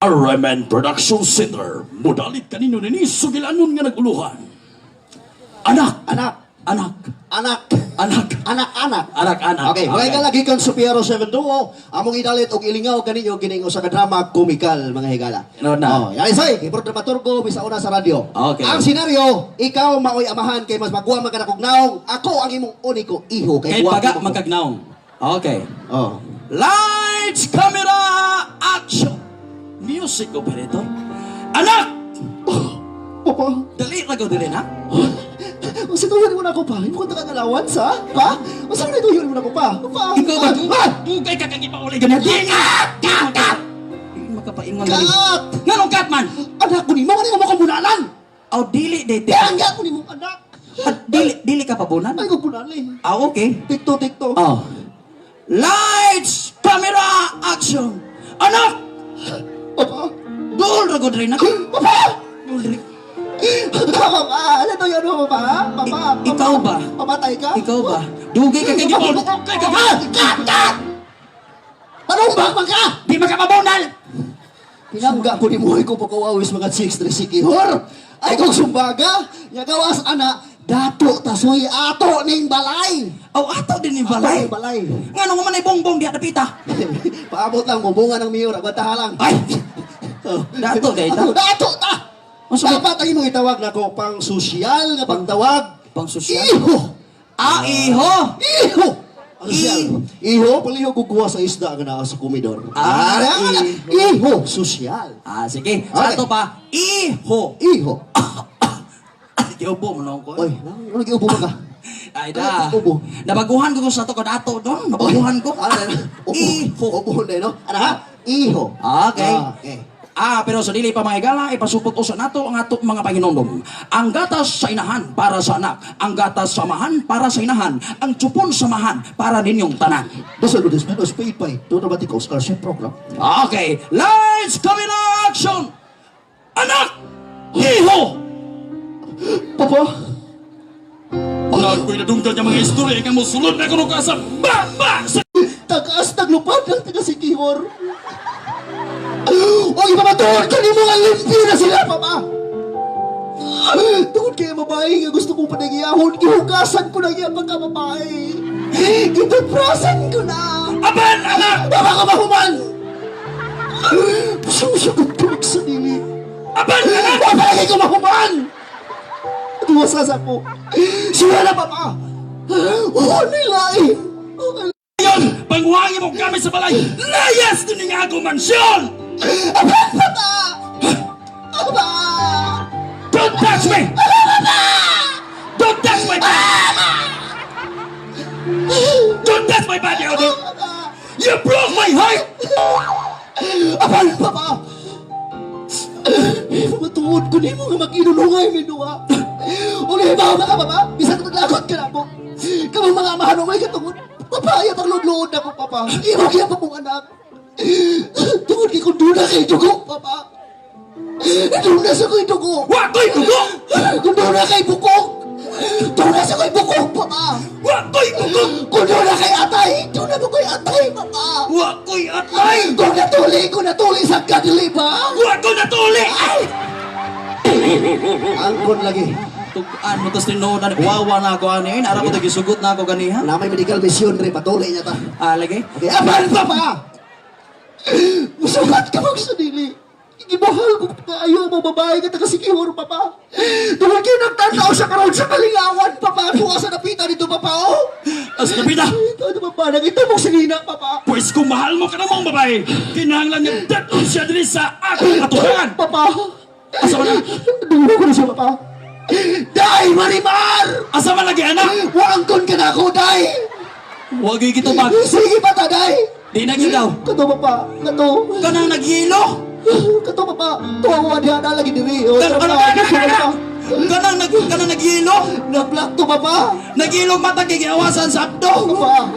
RMN Production Center, mudalit kanino nini sugilanon nga naguluhan. Anak, Anak, anak, anak, anak, anak, anak. Anak, anak. Okay, mga higala gikan sa Piero 7 Duo, among idalit og ilingaw kaninyo kining usa ka drama komikal, mga higala. Ano na? Oh, yan say, kay pro dramaturgo bisa una sa radyo. Okay. Ang senaryo, ikaw maoy amahan kay mas maguwa man ka na kog naong, ako ang imong uniko iho Kay guwapo baga mo ko. magkagnaong. Okay. Oh. Lights, camera, action. Music operator. Anak! Papa, Dali ra ko dili na. unsa tuyo mo na ako pa? Imo ko tagang allowance ha? Pa? Unsa man tuyo mo na ako pa? Pa? Ikaw ba? Ah! Dugay ka kang ipauli ganyan. Kat! Kat! Kat! Makapaingon na Kat! Nganong kat man? Anak ko nimo, kanina mo ko bunalan. Aw dili de. Kaya ko nimo anak. Ah, dili dili ka pabunan. Ay ko bunalay. Ah, okay. Tikto, tikto. Oh. Lights, camera, action. Anak! Papa! Dool ra gud rin na. Papa! Dool rin. Papa! Ano to yun, papa? Papa! Ikaw ba? Pamatay ka? Ikaw ba? Dugay ka kay gipauli. Kay ka. Ah! Kat! Kat! Panumbak man ka! Di makapabunal. Pinangga ko ni Muhay ko pagkawawis mga chicks trisikihor! Ay kong sumbaga! Yagawas ana, dato tasoy ato ning balay! Aw ato din ni balay. Ato ning balay. Ngano man ay bongbong diha dapita. Paabot lang, bubunga ng mayor, agwanta halang. Ay! Oh. Dato kay ta. Ato, dato ta! Unsa ba- Dapat ang imong itawag nako pang sosyal nga pagtawag. Pang sosyal? Iho! Ah, iho. Iho! Ang sosyal. Iho, paliho kukuha sa isda nga naa sa komidor. Ah, Ah, iho. iho, sosyal. Ah, sige. Sa Okay. ato pa, iho. Iho. Giubo mo na ko. Oy, ano giubo ba ka? Ay da. Ubo. Nabaguhan ko sa ato kadato doon. Nabaguhan ko. Ano na? Ubo. Iho. Ubo na, no? Ano ha? Iho. Okay. Ah, okay. Ah, pero sa dili pa mga higala, ipasupot usa nato ang ato mga panginomdom. Ang gatas sa inahan para sa anak, ang gatas sa amahan para sa inahan, ang tsupon sa amahan para ninyong tanan. This advertisement was paid by Duterte Scholarship Program. Okay, lights, camera, action! Anak! Iho! Papa! Wala ko'y nadunggan niya mga istorya kang musulod na kuno ka sa baba! Sa Tagas taglupad ng taga Sikihor. O ipamatuod ka ni mga limpyo na sila, Papa! Tungod kay babae nga gusto kong panagiyahon, gihugasan ko na iya pagkababae. Gituprasan ko na! Aban, anak! Baba ka mahuman! Susugot ko sa dili. Aban, anak! Baba lagi ko mahuman! Duwasas ako. Siya na, Papa! Oh, nilain! Oh, Ngayon, panghuangin mo kami sa balay! Layas din nga ako mansyon! Aban, Papa! Papa! Don't touch me! Don't touch my body! Don't touch my body, Odin! You broke my heart! Apan, Papa! Matuod ko nimo nga mag-inulungay mi duha. Uli ba ka, Papa? Bisan maglakot ka na ako. Kamang mga amahan may katungod. Papa, ayaw pang luod ako, Papa. Imo kaya pa mong anak. Tungod kay kung doon na kay dugo, Papa. Doon na sa ko'y dugo. Wa ko'y dugo! Kung doon na kay bukog. Doon na sa ko'y bukog, Papa. Wa ko'y bukog! Kung doon na kay atay, doon na mo ko'y atay, Papa. Wa ko'y atay! Kung natuli sa kadili ba? Wa ko natuli! Ay! Angkon lagi. Tugaan mo tas tinuod na wawa na ako ani ara ko gisugot na ako ganiha. Na may medical mission rin, patuloy niya ta. Ah, lagi. Okay, apan papa! Musukat ka mag sa dili. Gibahal ko kaayo mo babae ka taga Sikihor, papa. Tungod kayo nagtanaw sa karon sa kalingawan, papa. Tuwa sa napita dito, papa, oh. Asa napita? Ito, ito, papa. Nakita mong sinina, papa. Pwes kung mahal mo ka namang babae, kinahanglan niya daton siya diri sa akong atubangan. Papa. Asa man? Dulo ko na siya, papa. Day, Marimar! Asa man lagi anak? Waangkon ka na ako, day! Wa gyud gitubag. Sige pa ta, day! Di na gyud daw. Kato, papa. Kato. Kanang naghilo. Kato, papa. Tuwa ko diha na lagi diri. Oh, Kanang tara, kanang papa. kanang kanang nag kanang naghilo. Na-block to, papa. Naghilog mata kay giawasan sa abdo. Papa.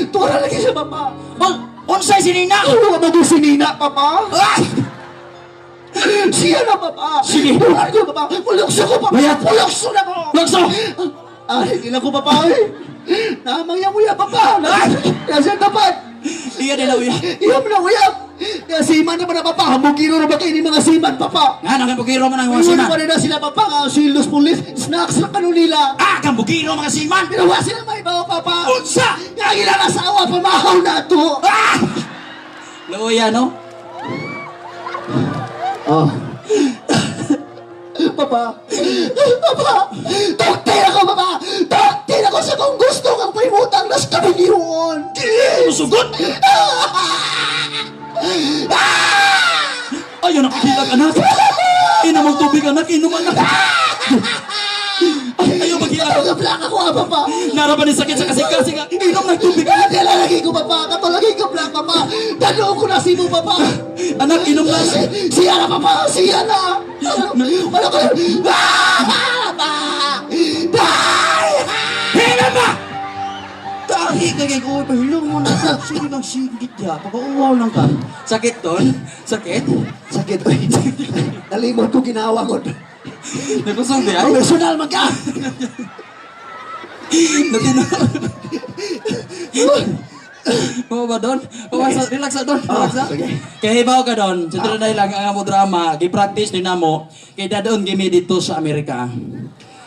Tuwa na lagi siya, papa. Unsay sinina? Tuwa mo si Nina, papa. Ah! Siya na, papa. Sige. Tuwa ko, papa. Pulukso ko, papa. Mayat. Pulukso na ko. Lagso. Ay, hindi na ko, papa. Ay. Namang yang uya, papa. Ay! Nasa tapat. Iya din na uya. Iyam na uyab. Nga seaman naman na, papa. Hambugiro na ba kayo ni mga seaman, papa? Nga nang kambugiro man ang mga Iwan seaman. naman na sila, papa. Nga silos pulis. Snacks na kanu nila. Ah, kambugiro mga seaman. Pero wa sila may bawa, papa. Unsa? Nga ilang asawa, pamahaw na to. Ah! Luya, no? Oh. Papa! Papa! Tuktin ako, papa! Tuktin ako sa kung gusto kang paimutang nas kabigiroon! Musugot! Ayaw nakikita, anak. Inom ang tubig, anak. Inom, anak. Ay, ayaw maghilak. Ang ako, ah, papa! Naraban ni sakit sa kasing-kasing. Inom ng tubig, anak. Kaya lalagay ko, papa! Katulagay ko, black, papa! Danoon ko na si mo, papa! Anak, inom na. Siya na, papa! Siya na! Wala ko. Ah! Papa! Dai! Hina ba? Tahi ka kay Uy, pahilong mo na. Sige lang, sigit ya. Pagkauwaw lang ka. Sakit, Don? Sakit? Sakit, oy. Nalimot ko ginawa ko. Nagusong di ay? Personal man ka! Natino. Oo ba, Don? Oo, relax sa Don. Relax sa. Ah, sige. Kaya hibaw ka, Don. Sa ah. Lang ang amo drama, gi-practice ni namo kay dadon gimi dito sa Amerika.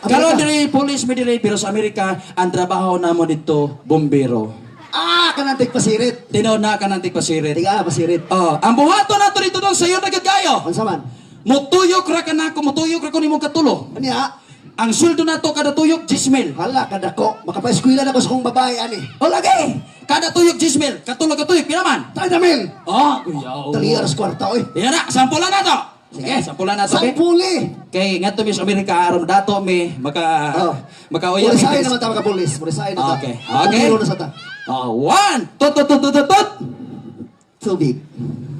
Karon diri police mi diri pero sa Amerika ang trabaho namo dito bombero. Ah, kanantig pasirit. Tinaw na ka ng tigpasirit. Tiga, pasirit. Oh, ang buhaton nato dito Don sayo na gyud kayo. Unsa man? Mutuyok ra ka nako, mutuyok ra ko nimong katulo. Anya? Ang sweldo nato kada tuyok 10,000. Hala, kadako. Makapaeskwela na ko sa kong babae, ani. O lagi. Kada tuyok 10,000, katulo ka tuyok pila man? Tayo na, Mel! Oh, kuyaw. Taliaras kwarta, oy. Yan na, sampulan na to. Sige, sampulan na to. Okay? Sampuli! Kay ngadto mi sa Amerika aron dato mi maka Oh. makauya mi. Murisahin naman ta mga pulis. Murisahin na ta. Okay. Okay. Pumiro na sa ta. Oh, one, tut tut tut tut tut. Tubig.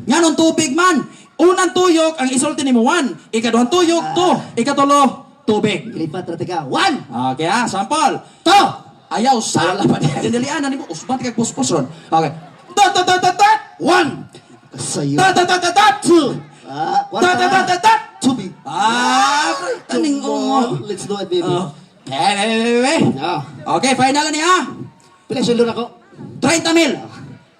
Nganong tubig man? Unang tuyok ang isulti nimo one, ikaduhang tuyok two, ikatulo tubig. Ilipat na tika. One! Okay ah, sample. Two! Ayaw sa Dindalian na nimo usban kag puspos ron. Okay. Tut tut tut tut tut. One! Kasayo. Tut tut tut tut tut. Two! Ah, Tut tut tut tut tut. Tubig. Ah, taning ungo. Let's do it, baby. Oh. Eh, eh, eh, eh, eh. Ah. Okay, final na niya. Pila sweldo na ko? 30 mil.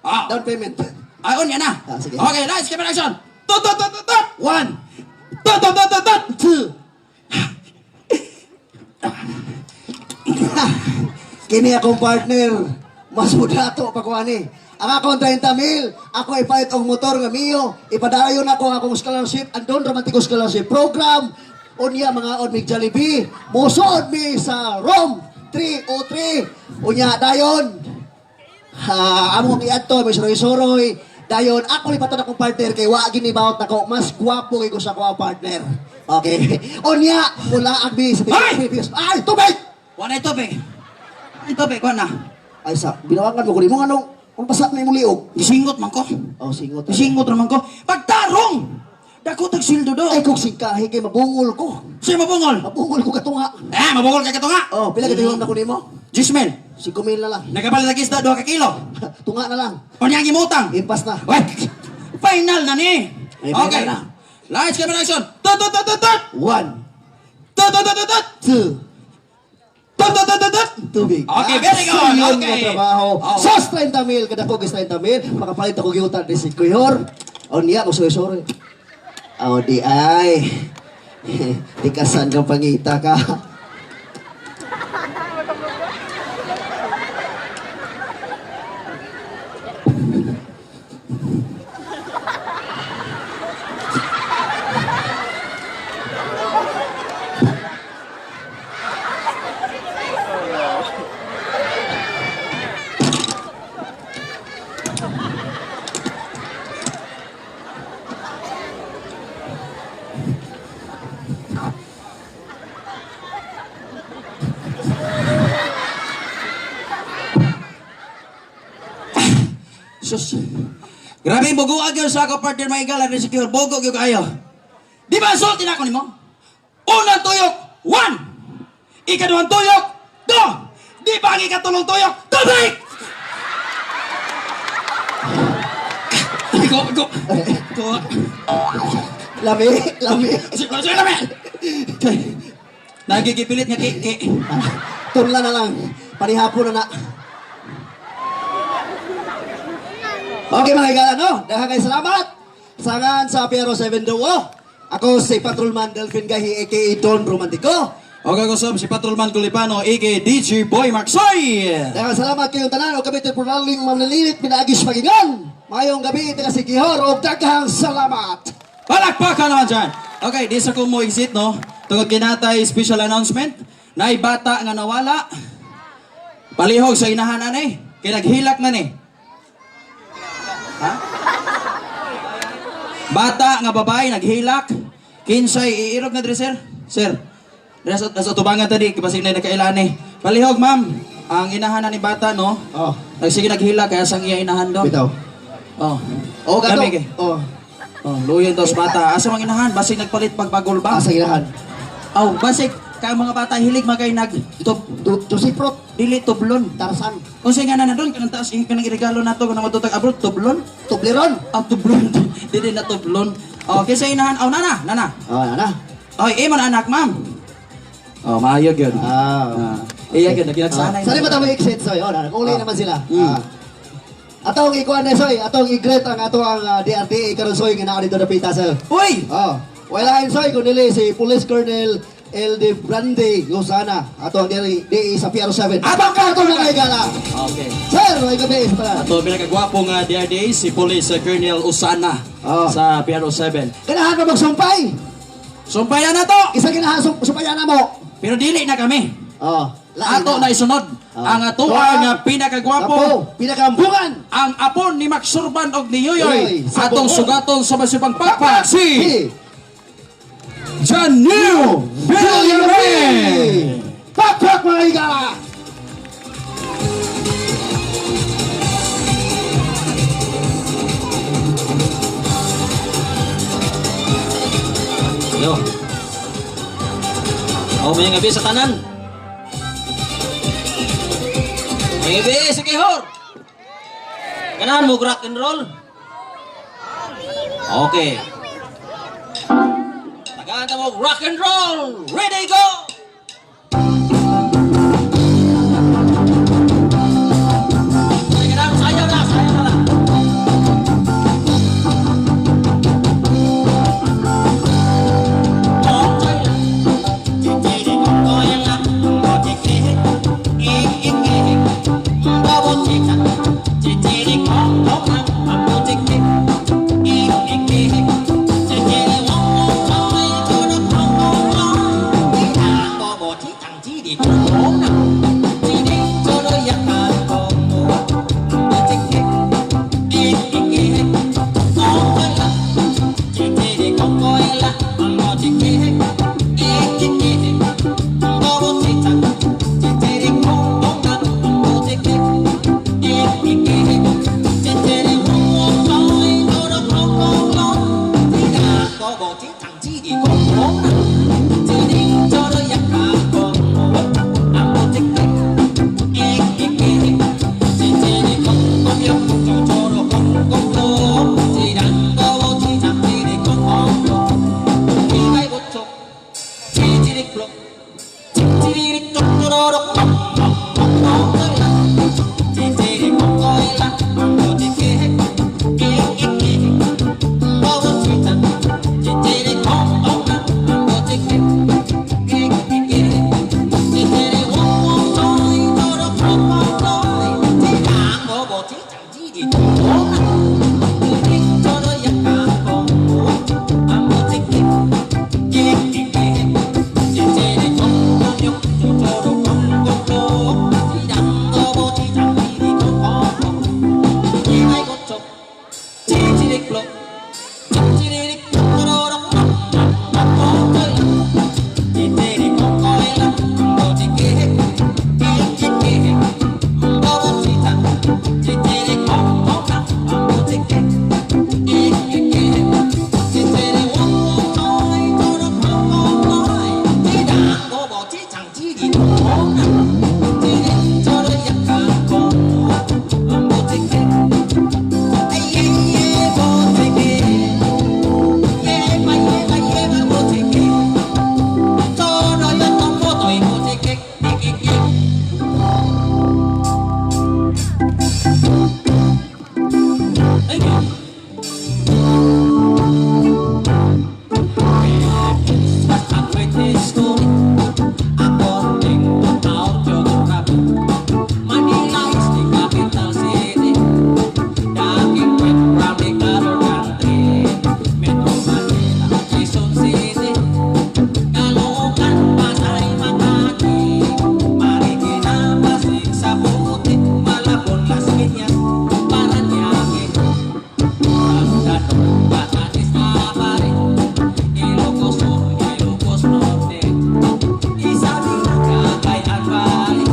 Ah. Down payment. Ayon yan na. Ah, sige. Okay, lights, camera, action. Tut, tut, tut, tut, tut. One! Tut, tut, tut, tut, tut. Two! Kini akong partner. Mas mudato pa ko ani. Ang akong 30 mil, ako ipalit og motor nga mio, ipadayon ako ang akong scholarship, andon romantic scholarship program. Unya mga on mig Jollibee, mosuod mi sa Rome 303. Unya dayon. Ha, amo ang iadto, may suroy-suroy. Dayon, ako lipaton akong partner kay wa gini bawat nako, mas gwapo kay ko sa akong partner. Okay. Unya, mula ang mi sa Ay! Pilipinas. Ay, tubig! Wala yung tubig. Wala yung tubig, wala na. Ay sa, binawakan mo ko nimo anong kung pasak na imong liog. Gisingot man ko. Oh, singot. Gisingot naman ko. Pagtarong! Dako tag sildo do. Ay kung singkahi kay mabungol ko. Sa'yo mabungol. Mabungol ko katunga. Eh, mabungol kay katunga. Oh, pila ka na ko nimo? 10 mil. 5,000 na lang. Nakapalit ang isda, 2 ka kilo. Tunga na lang. Unya ang imutang. Impas na. Wait, final na ni. Ay, final Okay. na. Lights, camera, action. Tut, tut, tut, tut, tut. One, Tut, tut, tut, tut, tut. two, Tut, tut, tut, tut, tut. tubig. Okay, very good. Sayon Okay. nga trabaho. Oh. Sos 30 mil, kada ko 30 mil, makapalit ako giutan ni si Kuyor. O niya, mo sorry. Oh, di ay. Tikasan kang pangita ka. Sus. Grabe yung buguag yun sa ako partner mga igala ni secure. Bogo yun kayo. Di ba sulti na ako nimo? Unang tuyok, one! Ikaduhang tuyok, two! Di ba ang ikatulong tuyok, tubig! Ikaw, ikaw, ikaw. Lami, lami. Sige, sige, lami! Nagigipilit nga ki, ki. Ah, Tunla na lang. Panihapon na na. Okay, mga higala, no? Daghang kay salamat. Sangan sa Piero 7 Duo. Ako si Patrolman Delphin Gahi, aka Don Romantico. Okay, kusog si Patrolman Kulipano, aka DJ Boy Maxoy. Daghang salamat kayong tanan o kami temporaling mamlilinit pinaagis pagingan. Mayong gabi taga si Gihor og daghang salamat. Palakpakan naman dyan. Okay, di sa ko mo exit, no? Tungod kinatay special announcement, nay bata nga nawala, palihog sa inahan ani, kay naghilak man eh. Ha? Bata nga babae naghilak, kinsay iirog na diri, sir. Sir, nasa tubangan tadi, basig na nakailan eh. Palihog, ma'am. Ang inahan ni bata, no? Oh, Nagsige naghilak, kaya sang iya inahan do. bitaw. Oh. Oh, gato. Kami kay. Oh, Oh, luyon daw sa bata. Asa mang inahan? Basig nagpalit pagbagol ba? asa inahan. Aw, basig kay mga bata hilig magay nag tub, Tu Tusiprot, dili tublon. Tarsan, Unsay nga na na doon kanang taas kanang irigalo nato kanang matutag abroad tublon. Toblerone. Aw, tublon. Dili na tublon. Oh, kaysa inahan. Aw, nana, nana. Oh, nana. Oy, imo na anak, ma'am. Oh, maayo gyud. Ah. Ah. Iya gyud naginagsanay. Ah, Sorry ba tama exit soy? Oh, nana. Uli naman sila. Mm. Ah. Atong ikuan na soy, atong i-greet ang ato ang DRTA karon soy nga naa dito dapita sir. Uy! Oh, wala soy kun dili si Police Colonel LD Brande Gosana ato ang DRTA sa PR7. Atong Ato na kay gala. Okay. Sir, may gabi sa tanan. Ato pinakagwapo nga DRDA si Police Colonel Usana Oh. sa PRO7. Ganahan pa magsumpay. Sumpayan na to. Isa ganahan sumpayan na mo. Pero dili na kami. Oh, lain Ato na isunod Ah. ang ato ang pinakagwapo, Apo, pinakambungan. ang apon ni Max Surban og ni Yoyoy, Yoyoy, sa atong buong. sugaton sa masubang pakpak si Janil Villarin. Pakpak, mga higala! Yo. Oh, may gabi sa tanan. May gabi sa Kihor. Ganahan mo rock and roll. Okay. Tagaan mo rock and roll. Ready go.